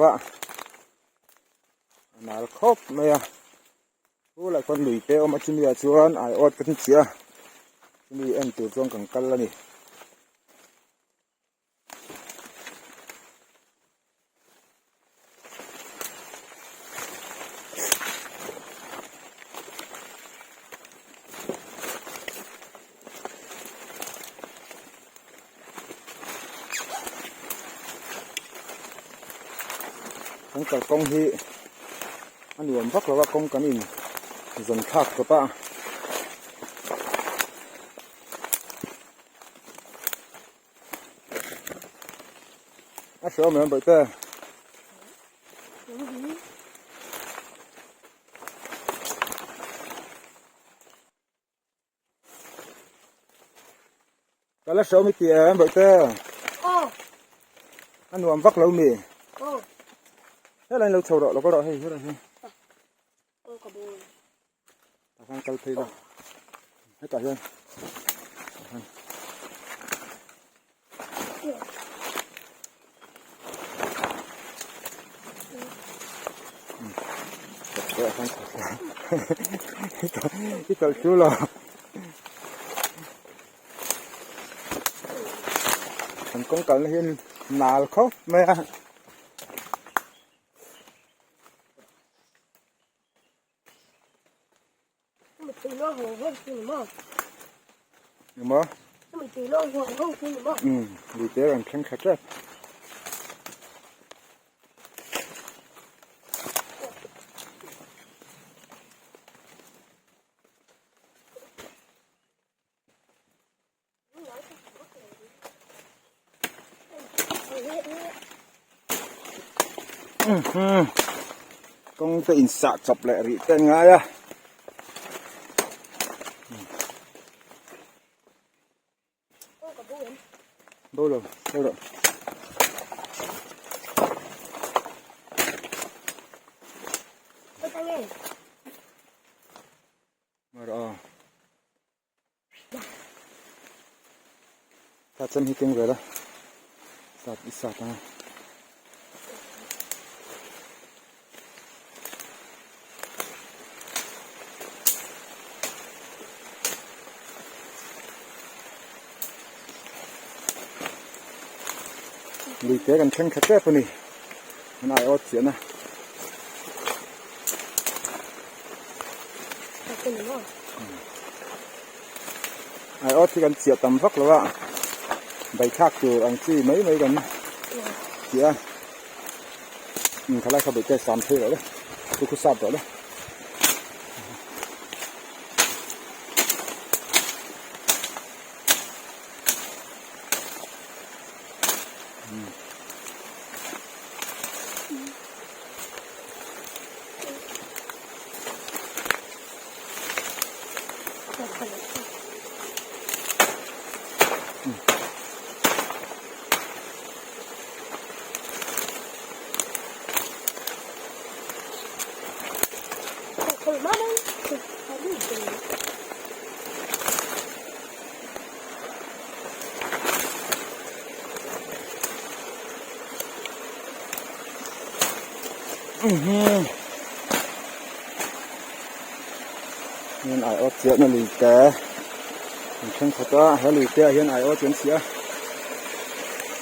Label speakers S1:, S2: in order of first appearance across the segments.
S1: a a nal khawp mai a chulai khawn lui te a awm a chumi ah chuan aiawt ka hmu a chumi en tur chuan kan kal a ni. Kan kalkawng hi a nuam vak lo a kawng kan in zawn thlak tawp a. A hreawm em bawihte. Ka la hreawm i ti em bawihte. A nuam vak lo mi. Helai lo chho rawh lo kal rawh hei helai hi. Tah khan kal phei la hetah hian i tawlh chu lo kan kawng kalna hi nal khawp mai a. Emaw lui te rawn thleng thla tep. Kawng te in sah chawp leh rih te an ngai a. Bo lo, bo lo. Ta chem hi keng vel a sat i sat anga lui te kan then khat tep ani an ai awt chiah na. Ai awt hi kan chiah tam vak lo a baithlak tur ang chi mai mai kan chiah a khalai kha bawihte sam phei rawh le chu khu sap rawh le. Hian ai awt chiahna lui te an thenkhat a he lui te ah hian ai awt an chiah a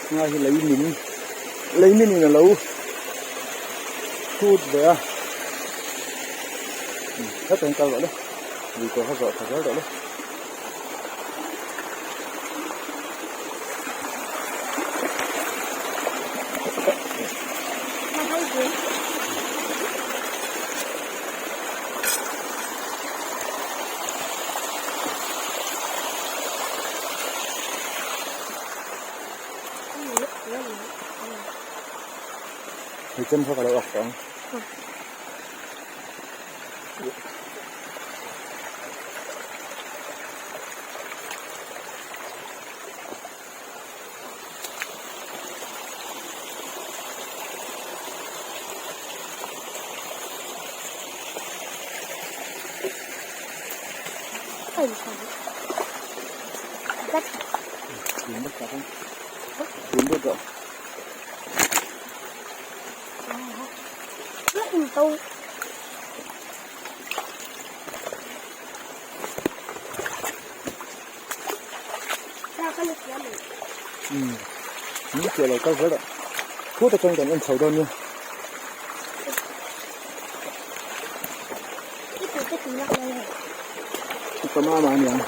S1: tunah hi lei min lei min in alo chhut ve a hetah hian kal rawh le lui te kha zawh tha zel rawh le. Hei chem kha ka lo ak tawh ang. Umm min chiah lo kal zel a khut atang kan en chho dawn nia. Ka mama aniang.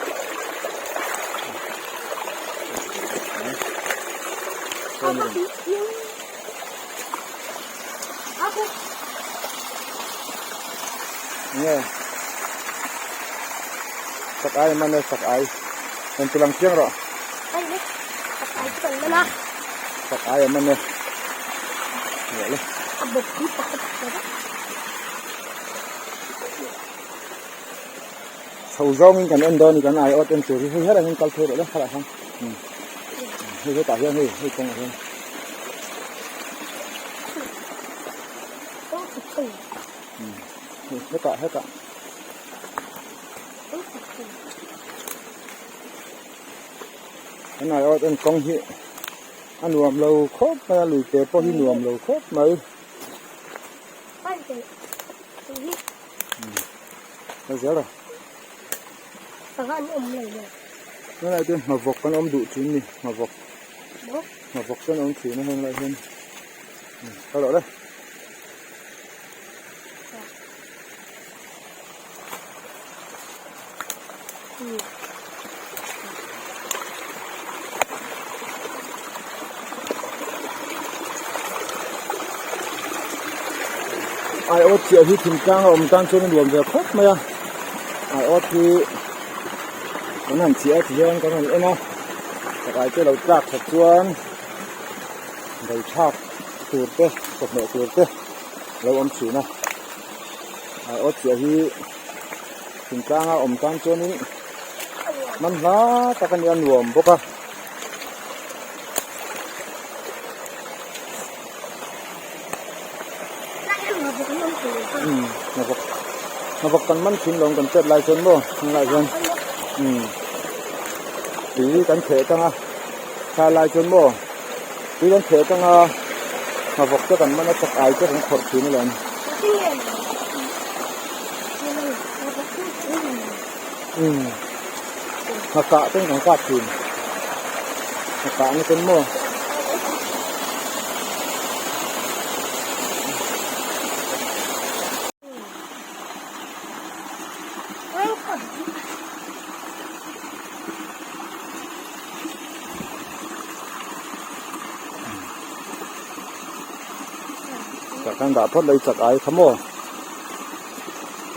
S1: Nge sak ai man e sak ai kan ti lang chiang rawh sak ai man e le chho zawngin kan en dawn a ni kan aiawt en tur hi hei helaiah hian kal phei rawh le khalaiah hian hei hetah hian hei hei kawngah hian. Hetah hetah. Kan aiawt en kawng hi a nuam lo khawp mai a lui te pawh hi nuam lo khawp mai. Ka zel a.
S2: Sangha an awm lo maw?
S1: Tunah chuan hnavawk an awm duh thin ni hnavawk. Hnavawk chuan a awm thin a heng lai hian. Ka rawh le. Aiawt chiah hi thingtlang a awm tan chuan a nuam ve khawp mai a aiawt hi kan han chiah a tihian kan han en a chakai te lo tlak that chuan daithlak tur te chawhmeh tur te a lo awm thin a aiawt chiah hi thingtlang a awm tan chuanin man hla tak a nia nuam bawk a. Hnavawk hnavawk kan man thin lo kan chet lai chuan maw heng lai hian tui kan theh tang a thlai lai chuan maw tui kan theh tang a hnavawk te kan man a chak ai te kan khawrh thin alawm. Nghakah ten kan kap thin nghakah na ten maw. Tah khan dah phawt la i chak ai kha maw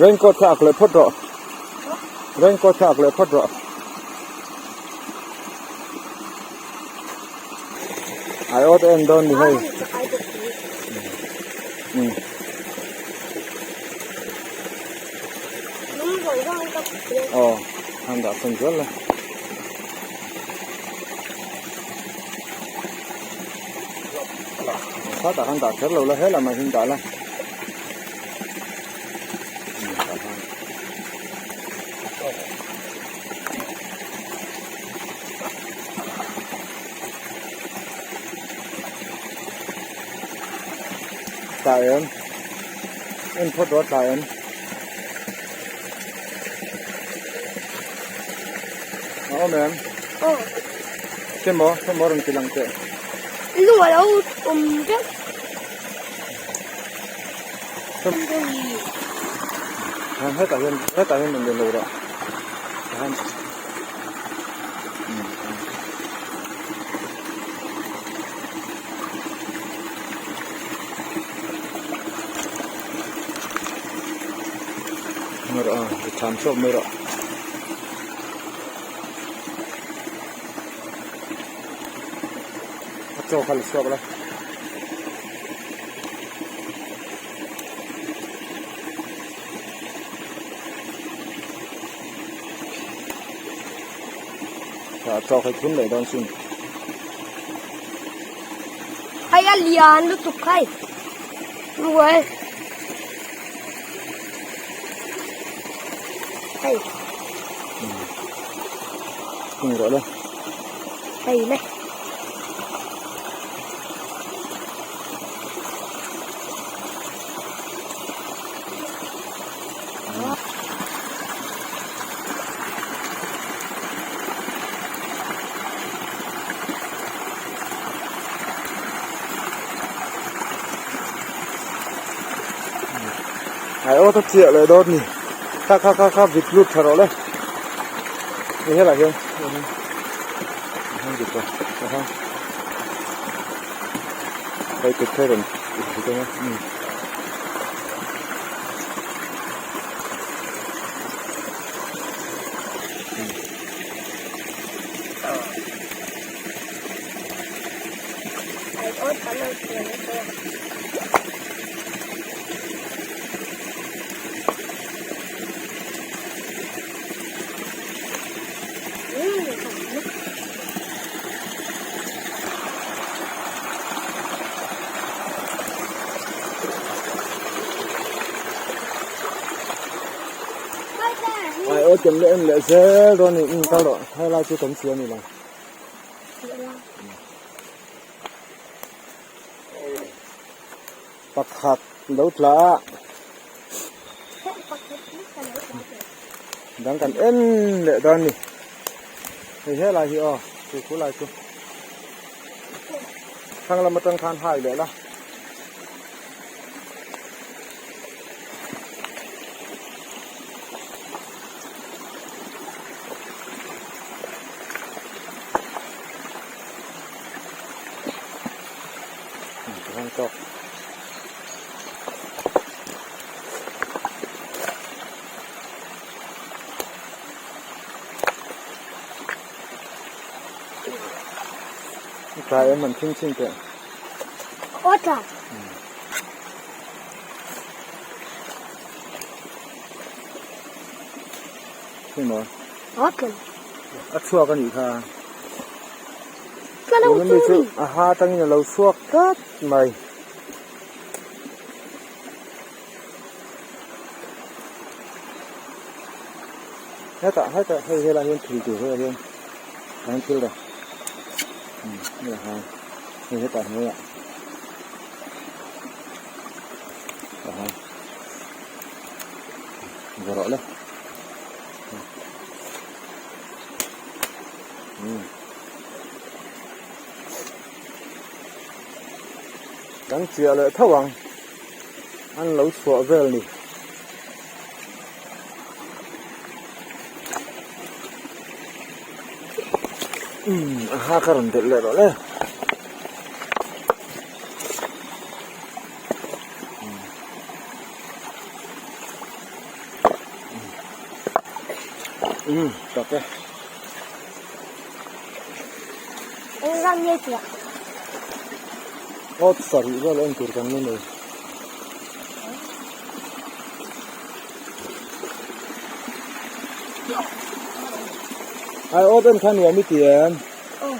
S1: raincoat kha ak leh phawt rawh. Raincoat kha ak leh phawt rawh. Ai awt a en dawn ni hei. Aw, han dah sawn zel la. Khatah khan dah kher lo la, helamah hian dah la. Tah em en phawt rawh tah em a awm em chemaw chemaw rawn ti lang teh
S2: lung a lo awm vek.
S1: Hetah hian hetah hian rawn len lo rawh tihian mai rawh a ri cham chhuak mai rawh a chaw kha la chhuak la. A chaw kha thun leh dawn sin.
S2: Hei a lian lutuk hei. Ruai. Hei.
S1: Thung rawh le.
S2: Hei le.
S1: Ai aw ta chiah leh dawn ni kha kha kha kha vit lut tha rawh le ni helai hian hian vit rawh aha hei kut phei rawn vit ang a umm. Ai aw kem leh en leh zel dawn a ni umm kal rawh helai chu kan chhia a ni lo. Pakhat lo tla a dang kan en leh dawn a ni hei helai hi aw chu khu lai chu thlang lam atang khan hai leh la. Tawk. Tlai em an thing chhin teh.
S2: Aw tla.
S1: Hei maw?
S2: Aw tla.
S1: A chhuak a nih kha.
S2: Ka lo
S1: Tuna mi chu
S2: chu ni.
S1: a ha atangin a lo chhuak tlat mai. Hetah hetah hei helai hian thil tur helai hian an thil rawh umm hei ha hei hetah hnuaiah aha va rawh le umm. Kan chiah leh tho ang an lo chhuah vel ni. Umm a ha ka rawn delh leh rawh le. Umm tak e.
S2: Engzat nge chiah?
S1: Awt sarih vel en tur kan la nei. Ai awt en kha nuam i ti em?
S2: Aw.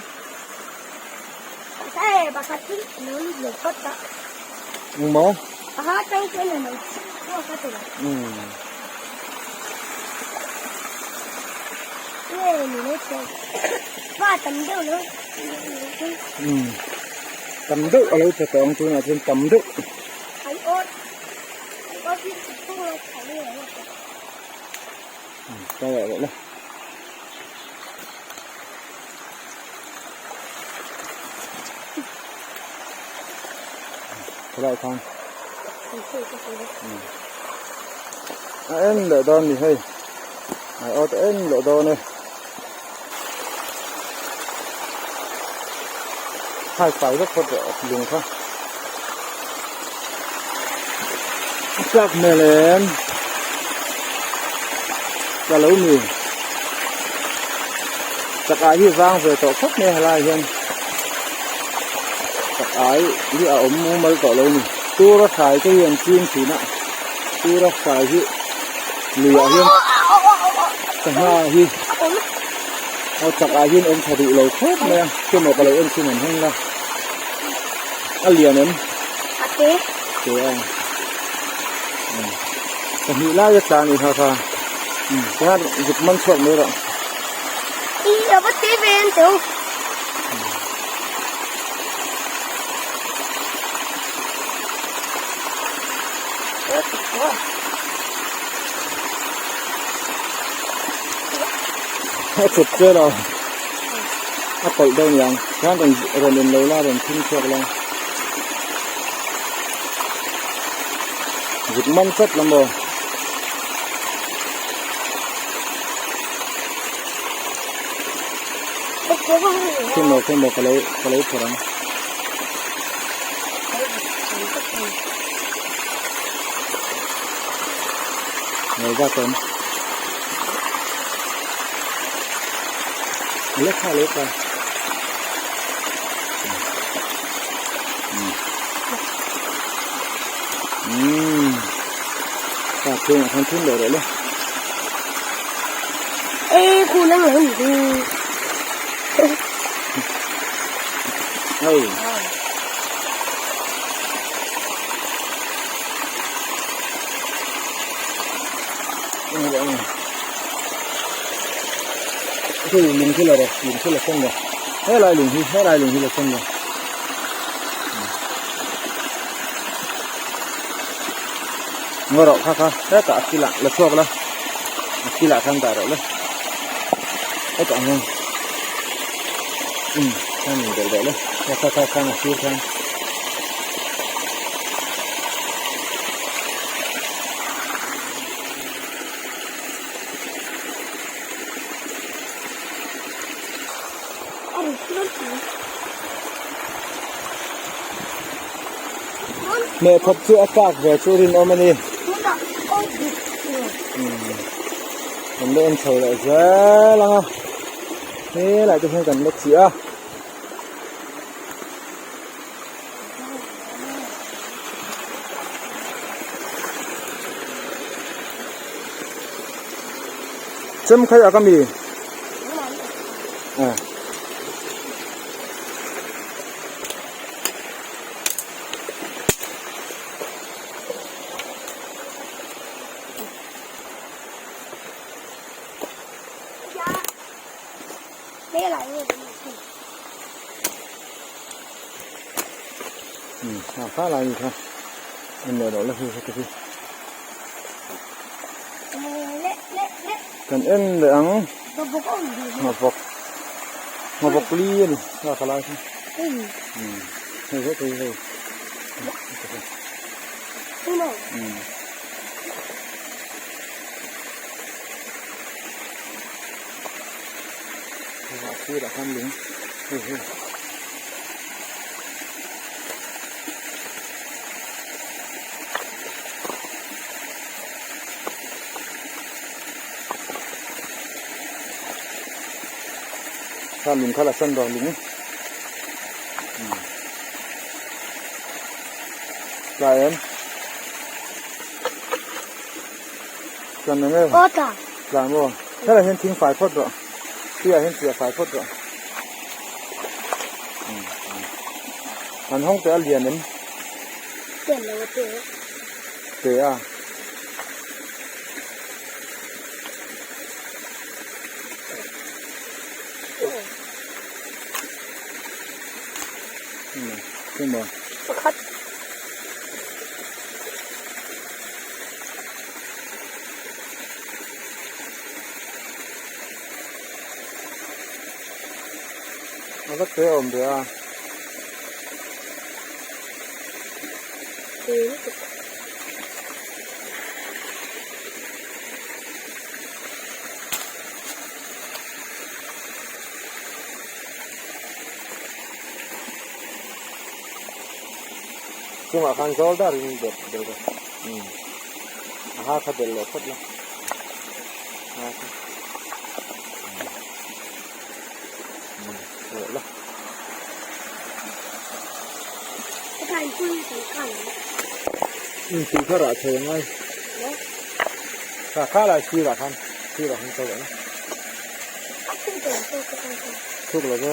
S2: Hei pakhat hi lo lut lo phawt a.
S1: Engmaw?
S2: Aha tang chuan a lo chhuak a tawh.
S1: Umm.
S2: Nge ni lo chhuak. Pa tam deuh lo.
S1: Umm. Tam deuh a lo tha tawh ang tunah chuan tam deuh.
S2: Ai awt. Ai awt hi thung lo tha nge lo.
S1: Umm ka leh leh la. Khawlai khan. A en leh dawn ni hei. Ai awt en leh dawn e. Hai fai vek phawt rawh lung kha. A chak hmel em. Ka lo ni. Chak ai hi vang ve tawh khawp mai helai hian. Chak ai hi a awm mumal tawh lo ni. Tura hrai te hi an ching thin a. Tura hrai hi luiah hian sangha hi aw chak ah hian awm tha duh lo khawp mai a. Chumaw ka lo en chhin ang heng la. A lian em?
S2: A te.
S1: Te a. Pahnih lai a tla a ni kha kha. Tikhan zuk man chhuak mai rawh.
S2: I a va te ve an teu.
S1: A chhuk che lo. A kawlh deuh niang. Tikhan rawn rawn in lo la rawn thing chhuak la. Zuk man chat la maw. Khawimaw khawimaw ka lo ka lo phawrh ang. Lo vak awm. La kha lo ka. Umm ta chhung ah khan thun leh rawh le.
S2: E khu nang lo ni khu.
S1: Hei. Hei lung khi la rawh lung khi la sawng rawh helai lung hi helai lung hi la sawng rawh. Ngaw rawh kha kha hetah a kilah la chhuak la a kilah khan dah rawh le hetah hian umm khan in belh rawh le kha kha kha khan a sir khan. Hmeh thawk chu a tlak ve chu rinawm a ni. Kan la en chho leh zel ang a, helai te hian kan la chiah a. Chem khai a ka mi. À. Ừ, khá là gì thôi. Anh mở đó là hư cái gì. Kan en leh ang nghavawk nghavawk li a ni a khalai kha hei hei hei hei a sirah khan lung hei hei. Kha lung kha la san rawh lung tla em tla na nge tla maw helai hian thing fai phawt rawh tuiah hian chiah fai phawt rawh an hawng teh a lian em te a.
S2: Pakhat.
S1: A va te awm ve a. Chungah khan zawl dar in bel bel rawh umm a ha kha bel leh phawt la a ha kha umm umm la. Tih kha rah thei angai kha kha lai sirah khan sirah khan kal ang thuk lo ve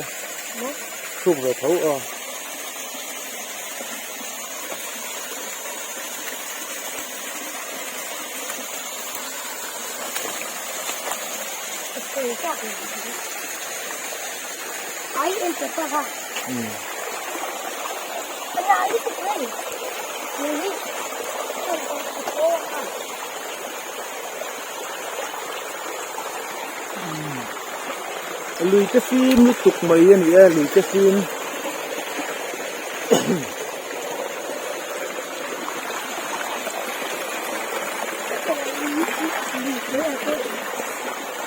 S1: thuk ve tho aw. Lui te fim lutuk mai a ni e lui te fim.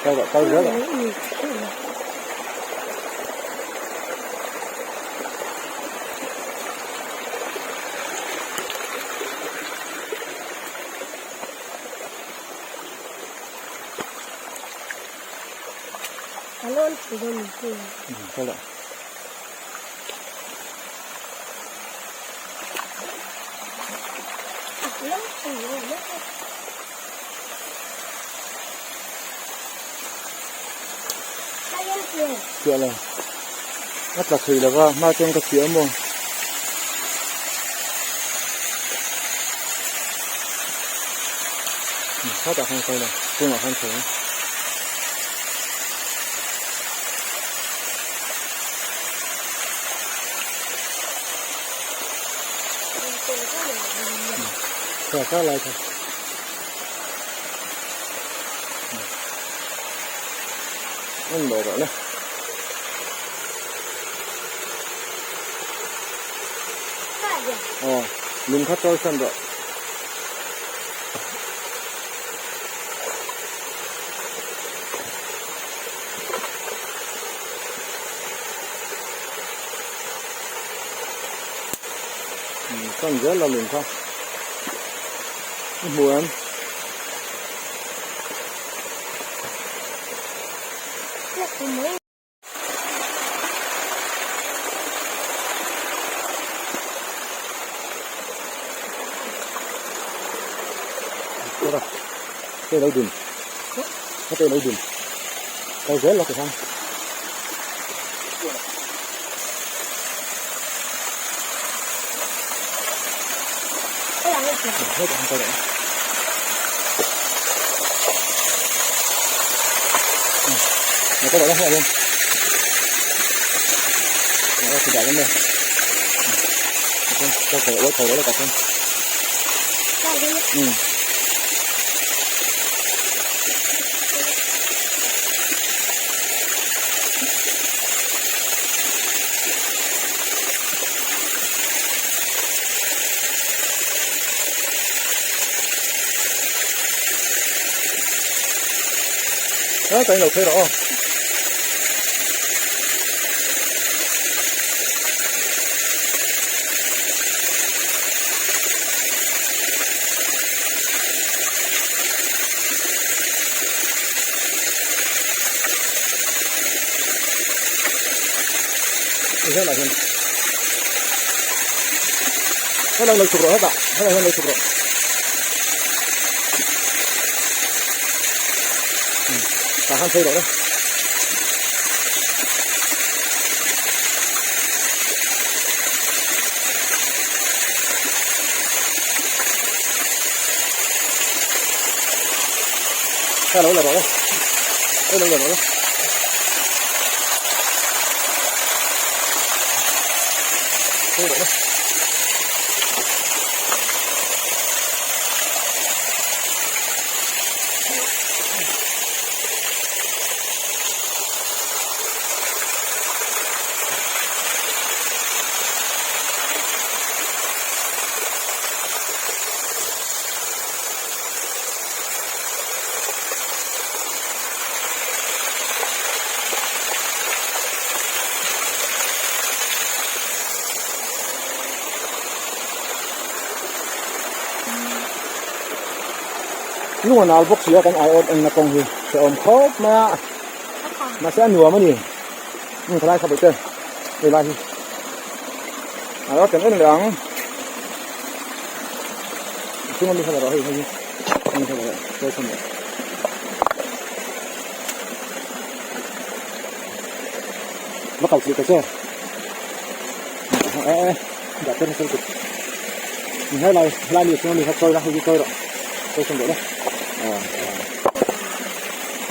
S1: Kal rawh kal zel rawh. Kal rawh. Chiah lo a tla thei lova hma chuan ka chiah maw khatah khan kal a chungah khan chho ang. Kha kha lai kha. An lo rawh le. Aw, lung kha chawi san rawh. San zel la lung kha. I hmu em? Te lo dun. Te lo dun. Kal zel la ti khan. Đó, tay lột thấy rõ không? Helai lo chhuk rawh hetah helai hian lo chhuk rawh tah khan phei rawh le. Helai lo la rawh le helai lo la rawh le. Phei rawh le. Lung a nal bawk si a kan aiawt enna kawng hi hrehawm khawp mai a mahse a nuam a ni hmun khalai kha bawih te hei lai hi aiawt kan en leh ang a chhunga mi kha la rawh hei hei hi hei kha la rawh sawi chhan leh. Va kal chilh ta che e e dah pen nasa lutuk helai helai mi chhunga mi kha chawi la hei hi chawi rawh chawi chhun rawh le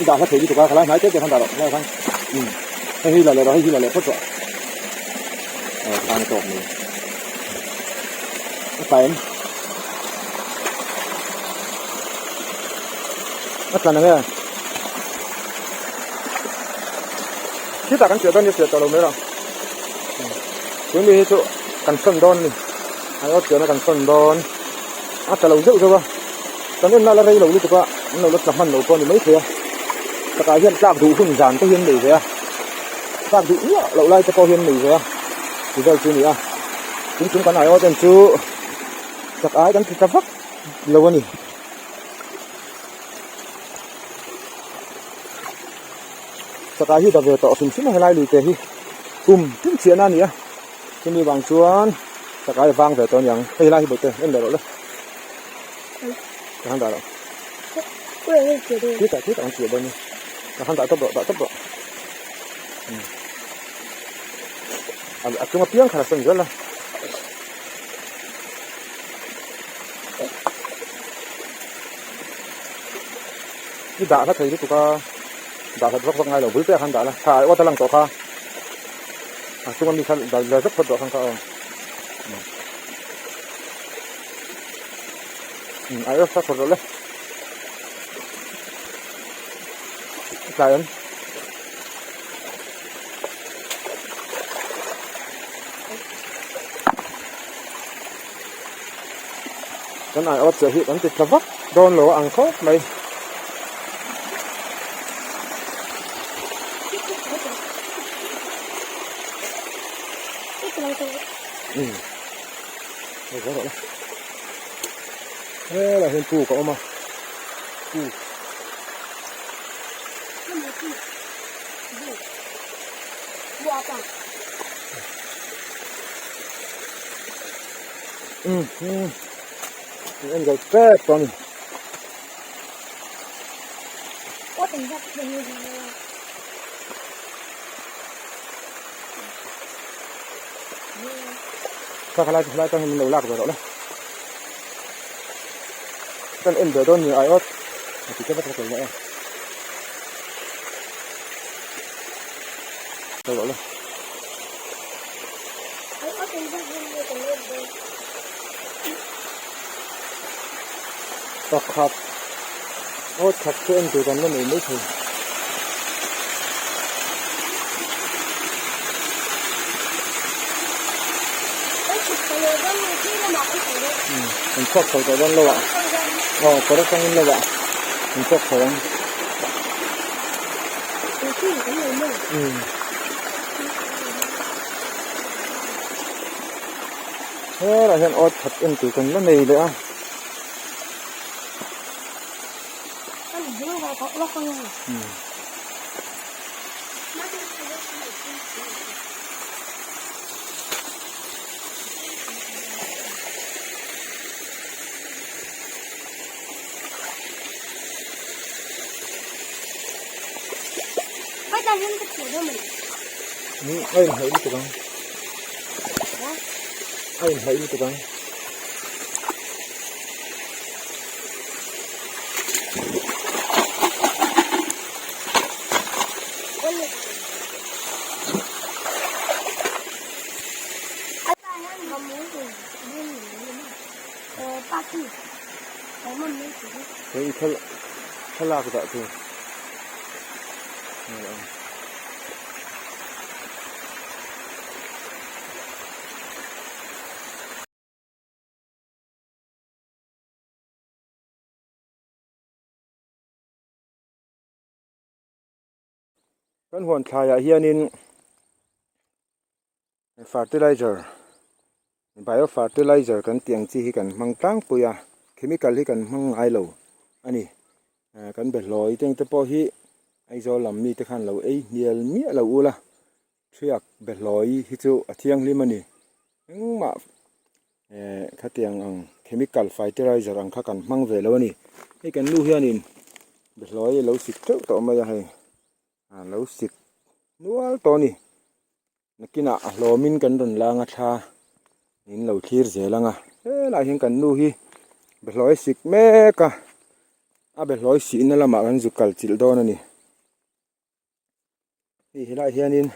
S1: i dah hla thei lutuk a khalai hnai te te khan dah rawh helai khan um hei hi la leh rawh hei hi la leh phawt rawh aw khan a tawk mai a tlai em a tlan ang e. Khitah kan chiah dawn nia chiah tawh lo mai lo tun mi hi chu kan sawn dawn a ni a aw chiahna kan sawn dawn a tla lo zeuh zeuh a kan enna la rei lo lutuk a an lo la tla hman lo pawh a ni maithei a. Takah hian tlak duh hun zan te hi an nei ve a, tlak duh miah loh lai te pawh hi an nei ve a, ti vel chu a ni a. Tin chung kan aiawh ten chu chak ai kan ti ta vak lo a ni. Chak ai hi da ve tawh hrim hrim a helai lui te hi kum tin chiahna a ni a, chumi vang chuan chak ai a vang ve tawh a niang. Hei helai hi bawihte en leh rawh le. Ka han dah loh. Khitah khitah an chiah dawn a ni. Ka han dah tawp rawh dah tawp rawh. A chunga piang khan a sawn zel a. I dah hla thei lutuk a, dah hlat vak vak ngai lo bul te ah khan dah la, tha awt a lang tawh kha. A chunga mi kha dah zel zet phawt rawh khan kha aw. A rawh sa phawt rawh le. Tlai an. Kan ai awt chiah hi kan ti tla vak dawn lo a ang khawp mai. Hei zel rawh le. Helaiah hian puk a awm a, puk. Um um en zo tep tawh a ni. Kha khalai khalai tang min lo lak ve rawh le kan en ve dawn ni ai awt a ti te vek vek lo mai a rawh le pakhat awt khat chu en tur kan la nei mai thei. Kan chhuak chho tawh dawn lo ah aw kawr atangin lo ah kan chhuak chho ang. Helaiah hian awt khat en tur kan la nei leh a. A inhnaih lutuk ang a inhnaih lutuk ang. Hei thlalak dah tur Kan huan thlaiah hianin fertilizer bio fertilizer kan tih ang chi hi kan hmang tlangpui a chemical hi kan hmang ngai lo a ni kan be hlawi te ang te pawh hi Aizawl lam mite khan lo ei hnial miah lo ula. Hriak behlawi hi chu a thianghlim a ni. Engmah eh khatiang ang chemical fertilizer ang kha kan hmang ve lo a ni. Hei kan nu hianin behlawi a lo sik teuh tawh mai a hei. A lo sik nual tawh a ni. Nakinah a hlawmin kan rawn lang a thla in lo thlir zel ang a. Helaiah hian kan nu hi behlawi sik mek a, a behlawi sihna lamah kan zu kal chilh dawn a ni. Hei helaiah hianin.